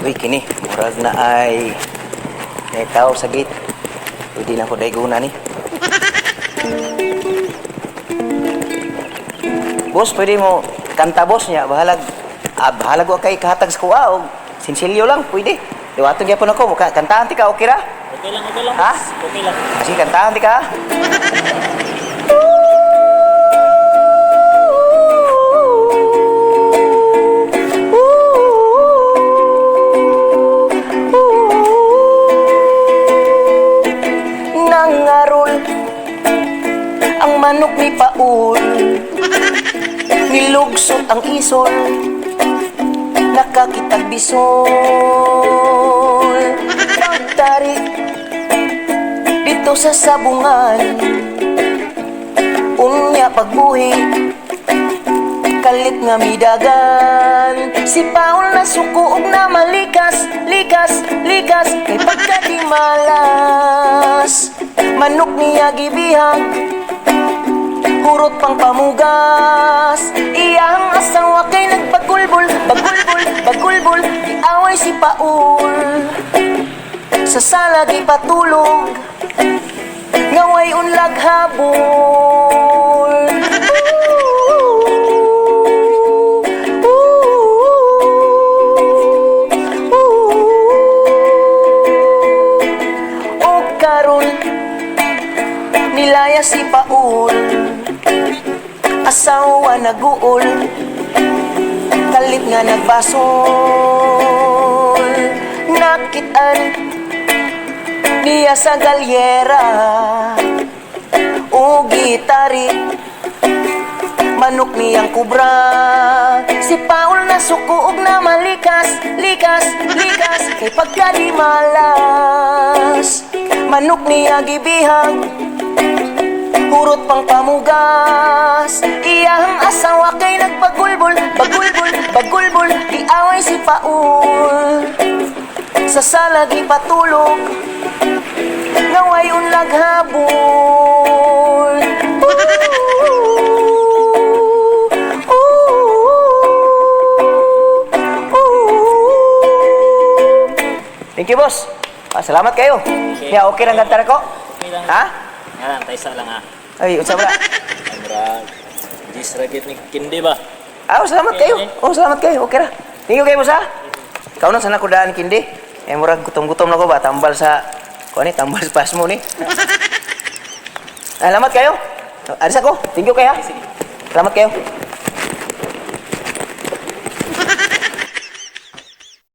Uy, kini, murag na ay may tao sa gate. Pwede na ko daiguna ni. Boss, pwede mo kanta, boss, niya. Bahalag, bahalag wa kay kahatag sa kuha o sinsilyo lang, pwede. Diwaton gyapon ako, muka kantahan ti ka, okay ra? Okay lang, Ha? boss. Okay lang. Kasi kantahan ti ka. Nangarol ang manok ni Paul, nilugsot ang isol, nakakitag bisol. Pagtari dito sa sabungan, unya pagbuhi, kalit nga midagan. Si Paul na suko og na malikas, likas, likas, kay pagkadimalas. Manok niya gibihag, hurot pang pamugas. Iyang asawa kay nagpagulbol, pagulbol, pagulbol, giaway si Paul. Sa sala gipatulog, ngaway unlag habol. Ooh, ooh, ooh. O karon nilaya si Paul, asawa naguol, kalit nga nagbasol. Nakitaan niya sa galyera o gitari, manok niyang kubra. Si Paul na suko og na malikas, likas, likas, kay pagkadimalas. Manok niya gibihag, hurot pang pamugas. Iyang asawa kay nagpagulbol, pagulbol, pagulbol, giaway si Paul. Sa sala gipatulog, ngaway unlag habol. Ooh, ooh, ooh. Thank you, boss. Salamat kayo. Okay. Ya, okay lang kanta ko? Okay lang. Ha? Nga lang, taysa lang ah. Ay, unsa ba? Ay, murag. Jis ragit ni Kindi ba? Oh, salamat kayo. Oh, salamat kayo. Okay ra. Thank you kayo, boss, ha? Ikaw na sana ko daan kindi. Eh, murag gutom-gutom na ko ba? Tambal sa kuan ni, tambal sa pasmo ni. Salamat kayo. Aris ako. Thank you kayo, ha? Salamat kayo.